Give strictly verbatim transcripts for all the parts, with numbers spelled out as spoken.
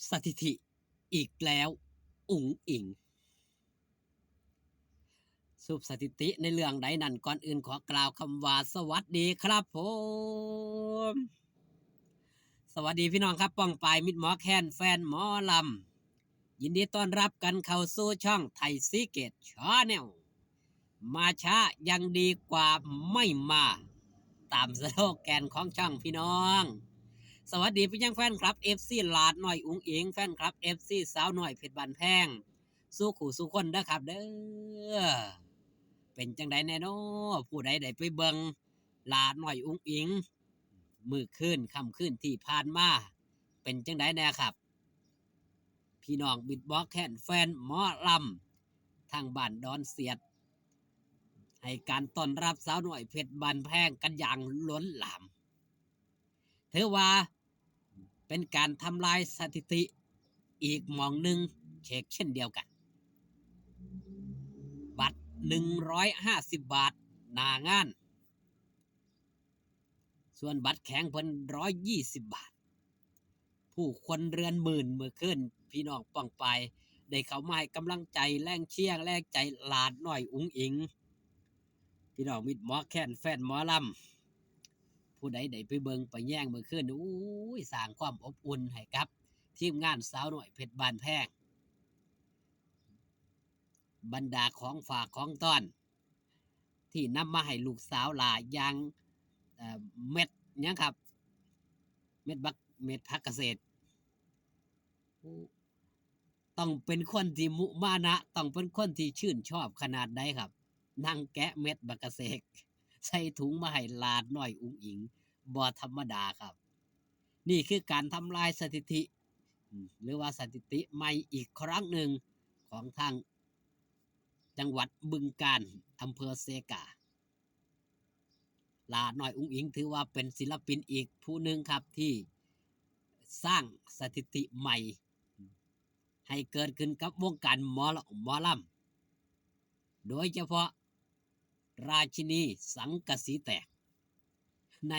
สถิติอีกแล้ว อุ๋งอิ๋ง สรุปสถิติในเรื่องใดนั้น ก่อนอื่นขอกล่าวคำว่าสวัสดีครับผม สวัสดีพี่น้องครับ ป้องปายมิตรหมอแคน แฟนหมอลำ ยินดีต้อนรับกันเข้าสู่ช่องไทยซีเกตชาแนล มาช้ายังดีกว่าไม่มา ตามสโลแกนของช่องพี่น้อง สวัสดีไปยังแฟนคลับ เอฟซี หลาดน้อยอุ๋งอิ๋ง แฟนคลับ เอฟซี สาวน้อยเพชรบ้านแพง สู่คู่สู่คนเด้อครับเด้อ เป็นจังใดแน่น้อ ผู้ใดได้ไปเบิ่งหลาดน้อยอุ๋งอิ๋ง มื้อคืนค่ำคืนที่ผ่านมา เป็นจังใดแน่ครับ พี่น้องมิตรหมอแคน แฟนหมอลำ ทางบ้านดอนเสียด ให้การต้อนรับสาวน้อยเพชรบ้านแพงกันอย่างล้นหลาม ถือว่าเป็นการทำลายสถิติอีกหม่องหนึ่งเชกเช่นเดียวกัน บัตร หนึ่งร้อยห้าสิบ บาท หน้างาน ส่วนบัตรแข็งเพิ่น ร้อยยี่สิบ บาท ผู้คนเรือนหมื่นเมื่อคืน พี่น้องป้องปายได้เข้ามาให้กำลังใจ แรงเชียร์แรงใจหลาดน้อยอุ๋งอิ๋ง พี่น้องมิตรหมอแคน แฟนหมอลำ ผู้ใดได้ไปเบิ่งไปแยงเมื่อคืน อุ้ย สร้างความอบอุ่นให้กับทีมงานสาวน้อยเพชรบ้านแพง บรรดาของฝากของต้อน ที่นำมาให้ลูกสาวหลาอย่าง เอ่อ เม็ดหยังครับ เม็ดบัก เม็ดผักเกษตร ต้องเป็นคนที่มุมานะ ต้องเป็นคนที่ชื่นชอบขนาดใดครับ นั่งแกะเม็ดบักเกษตร ใส่ถุงมาให้หลาดน้อยอุ๋งอิ๋ง บ่ธรรมดาครับ นี่คือการทำลายสถิติ อืม หรือว่าสถิติใหม่อีกครั้งหนึ่งของทางจังหวัดบึงกาฬ อำเภอเซกา หลาดน้อยอุ๋งอิ๋งถือว่าเป็นศิลปินอีกผู้หนึ่งครับ ที่สร้างสถิติใหม่ ให้เกิดขึ้นกับวงการหมอล- หมอลำ โดยเฉพาะราชินีสังกะสีแตก ใน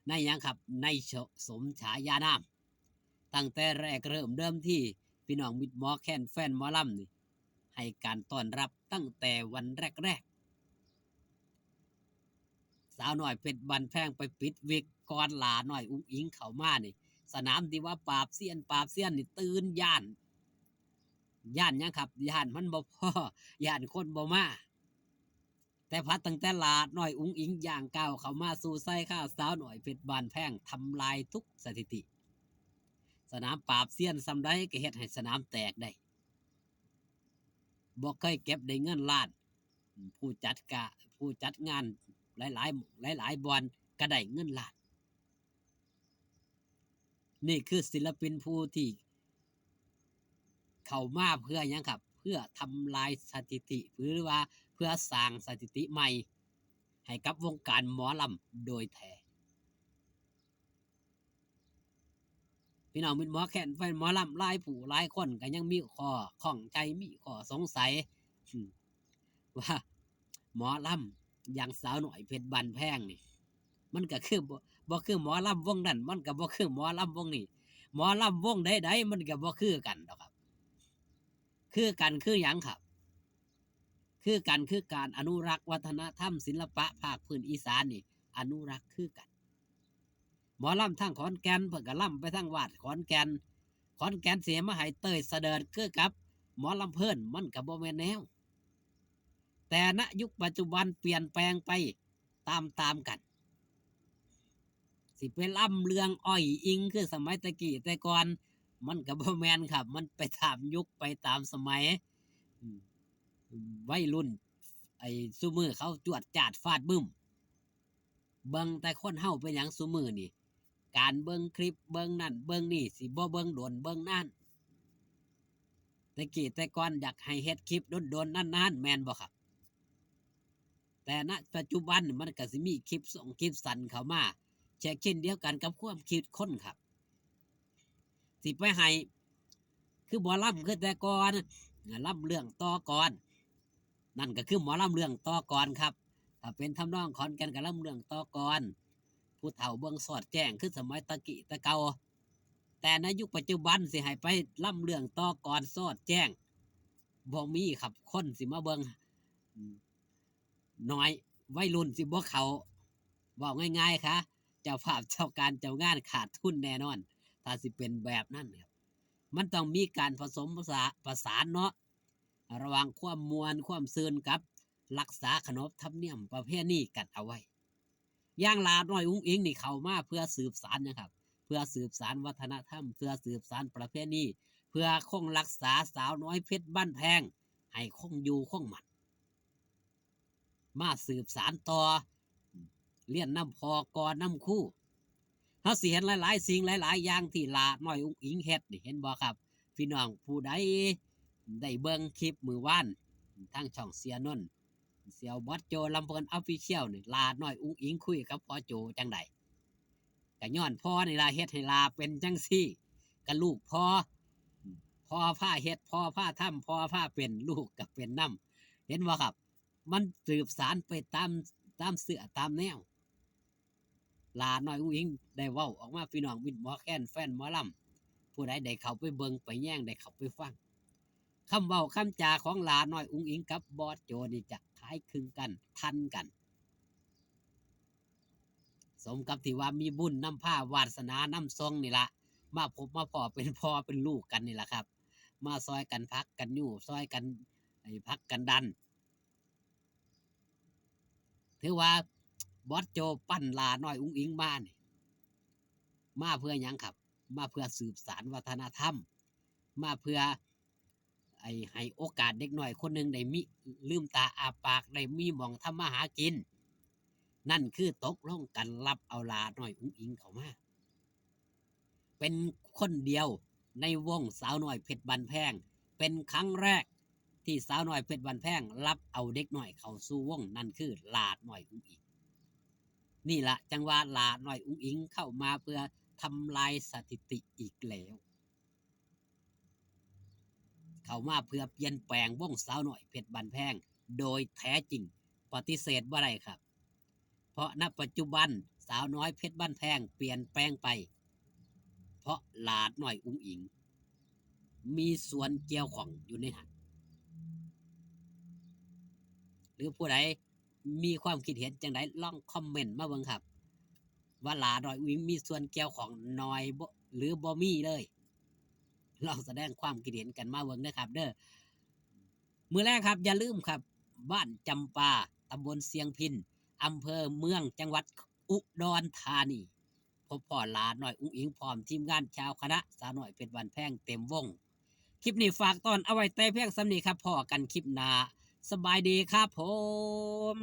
ในหยังครับ ในส- สมฉายานาม ตั้งแต่แรกเริ่มเดิมที่ พี่น้องมิตรหมอแคน แฟนหมอลำนี่ ให้การต้อนรับตั้งแต่วันแรกๆ สาวน้อยเพชรบ้านแพงไปปิดวิกก่อนหลาน้อยอุ๋งอิ๋งเข้ามานี่ สนามที่ว่าปราบเซียน ปราบเซียนนี่ตื่นย้าน ย้านหยังครับ ย้านมันบ่พอ ย้านคนบ่มา แต่พัดตั้งแต่หลาน้อยอุ๋งอิ๋งย่างก้าวเข้ามาสู่ไซค่า สาวน้อยเพชรบ้านแพงทำลายทุกสถิติ สนามปราบเซียนส่ำใดก็เฮ็ดให้สนามแตกได้ บ่เคยเก็บได้เงินล้าน ผู้จัดกะ ผู้จัดงานหลายๆ หลายๆ บ่อนก็ได้เงินล้าน นี่คือศิลปินผู้ที่เข้ามาเพื่อหยังครับ เพื่อทำลายสถิติ หรือว่าเพื่อสร้างสถิติใหม่ให้กับวงการหมอลำโดยแท้ พี่น้องมิตรหมอแคน แฟนหมอลำหลายผู้หลายคนก็ยังมีข้อข้องใจ มีข้อสงสัย อืม ว่าหมอลำอย่างสาวน้อยเพชรบ้านแพงนี่ มันก็คือบ่ บ่คือหมอลำวงนั้น มันก็บ่คือหมอลำวงนี้ หมอลำวงใดๆ มันก็บ่คือกันดอกครับ คือกันคือหยังครับ คือกันคือการอนุรักษ์วัฒนธรรมศิลปะภาคพื้นอีสานนี่ อนุรักษ์คือกัน หมอลำทางขอนแก่นเพิ่นก็ลำไปทางวาดขอนแก่น ขอนแก่นสิมาให้เต้ยเสดิร์ดคือกับหมอลำเพลิน มันก็บ่แม่นแนว แต่ณยุคปัจจุบันเปลี่ยนแปลงไปตามๆ กัน สิไปลำเรื่องอ้อยอิงคือสมัยแต่กี้แต่ก่อน มันก็บ่แม่นครับ มันไปตามยุคไปตามสมัย อืม วัยรุ่น ไอ้ซุมื้อเขาจวดจาดฟาดบึ้ม เบิ่งแต่คนเฮาเป็นหยังซุมื้อนี่ การเบิ่งคลิปเบิ่งนั่นเบิ่งนี่ สิบ่เบิ่งโดนเบิ่งนาน แต่กี้แต่ก่อนอยากให้เฮ็ดคลิปโดนๆ นานๆ แม่นบ่ครับ แต่ณปัจจุบันมันก็สิมีคลิปส่งคลิปสั้นเข้ามา เช็คเช่นเดียวกันกับความคิดคนครับ สิไปให้ คือหมอลำคือแต่ก่อน ลำเรื่องต่อกลอน นั่นก็คือหมอลำเรื่องต่อกลอนครับ ถ้าเป็นทำนองขอนแก่นก็ลำเรื่องต่อกลอน ผู้เฒ่าเบิ่งสอดแจ้งคือสมัยตะกี้แต่เก่า แต่ในยุคปัจจุบันสิให้ไปล่ำเรื่องต่อกลอนสอดแจ้ง บ่มีครับ คนสิมาเบิ่ง อืม น้อย วัยรุ่นสิบ่เข้า เว้าง่ายๆ คะ เจ้าภาพเจ้าการเจ้างานขาดทุนแน่นอน ถ้าสิเป็นแบบนั้นครับ มันต้องมีการผสมผสา- ประสานเนาะ ระหว่างความม่วนความซื่นกับรักษาขนบธรรมเนียมประเพณีกันเอาไว้ อย่างหลาน้อยอุ๋งอิ๋งนี่เข้ามาเพื่อสืบสานนะครับ เพื่อสืบสานวัฒนธรรม เพื่อสืบสานประเพณี เพื่อคงรักษาสาวน้อยเพชรบ้านแพง ให้คงอยู่คงมั่น มาสืบสานต่อ เรียนนำพ่อก่อนนำครู เฮาสิเห็นหลายๆ สิ่งหลายๆ อย่างที่หลาน้อยอุ๋งอิ๋งเฮ็ดนี่ เห็นบ่ครับ พี่น้องผู้ใดได้เบิ่งคลิปมื้อวาน ทางช่องเสียนนท์ เสี่ยวบอสโจลำเพลิน Official นี่ หลาน้อยอุ๋งอิ๋งคุยกับพ่อโจจั่งใด ก็ย้อนพ่อนี่ล่ะเฮ็ดให้หลาเป็นจั่งซี้ ก็ลูกพ่อ พ่อพาเฮ็ด พ่อพาทำ พ่อพาเป็น ลูกก็เป็นนำ เห็นบ่ครับ มันสืบสานไปตาม ตามเสื้อตามแนว หลาน้อยอุ๋งอิ๋งได้เว้าออกมา พี่น้องมิตรหมอแคน แฟนหมอลำ ผู้ใดได้เข้าไปเบิ่งไปแยง ได้เข้าไปฟัง คำเว้าคำจาของหลาน้อยอุ๋งอิ๋งกับบอสโจนี่จะคล้ายคลึงกัน ทันกัน สมกับที่ว่ามีบุญนำพา วาสนานำส่งนี่ละ มาพบมาพ้อเป็นพ่อเป็นลูกกันนี่ละครับ มาซอยกันผลักกันยู้ ซอยกัน ไอ้ ผลักกันดัน ถือว่าบอสโจปั้นหลาน้อยอุ๋งอิ๋งมานี่ มาเพื่อหยังครับ มาเพื่อสืบสานวัฒนธรรม มาเพื่อ ไอ้ ให้โอกาสเด็กน้อยคนหนึ่งได้มี ลืมตาอ้าปาก ได้มีหม่องทำมาหากิน นั่นคือตกลงกันรับเอาหลาน้อยอุ๋งอิ๋งเข้ามา เป็นคนเดียวในวงสาวน้อยเพชรบ้านแพง เป็นครั้งแรกที่สาวน้อยเพชรบ้านแพงรับเอาเด็กน้อยเข้าสู่วง นั่นคือหลาน้อยอุ๋งอิ๋ง นี่ละจั่งว่าหลาน้อยอุ๋งอิ๋งเข้ามาเพื่อทำลายสถิติอีกแล้ว เข้ามาเพื่อเปลี่ยนแปลงวงสาวน้อยเพชรบ้านแพง โดยแท้จริง ปฏิเสธบ่ได้ครับ เพราะณปัจจุบันสาวน้อยเพชรบ้านแพงเปลี่ยนแปลงไป เพราะหลาน้อยอุ๋งอิ๋ง มีส่วนเกี่ยวข้องอยู่ในนั้น หรือผู้ใดมีความคิดเห็นจั่งใด ลองคอมเมนต์มาเบิ่งครับ ว่าหลาน้อยอุ๋งอิ๋งมีส่วนเกี่ยวข้องน้อยบ่ หรือบ่มีเลย ลองแสดงความคิดเห็นกันมาเบิ่งเด้อครับเด้อ มื้อแรกครับ อย่าลืมครับ บ้านจำปา ตำบลเชียงพิน อำเภอเมือง จังหวัดอุดรธานี พบพ้อหลาน้อยอุ๋งอิ๋งพร้อมทีมงานชาวคณะสาวน้อยเพชรบ้านแพงเต็มวง คลิปนี้ฝากตอนเอาไว้แต่เพียงส่ำนี้ครับ พ้อกันคลิปหน้า สบายดีครับผม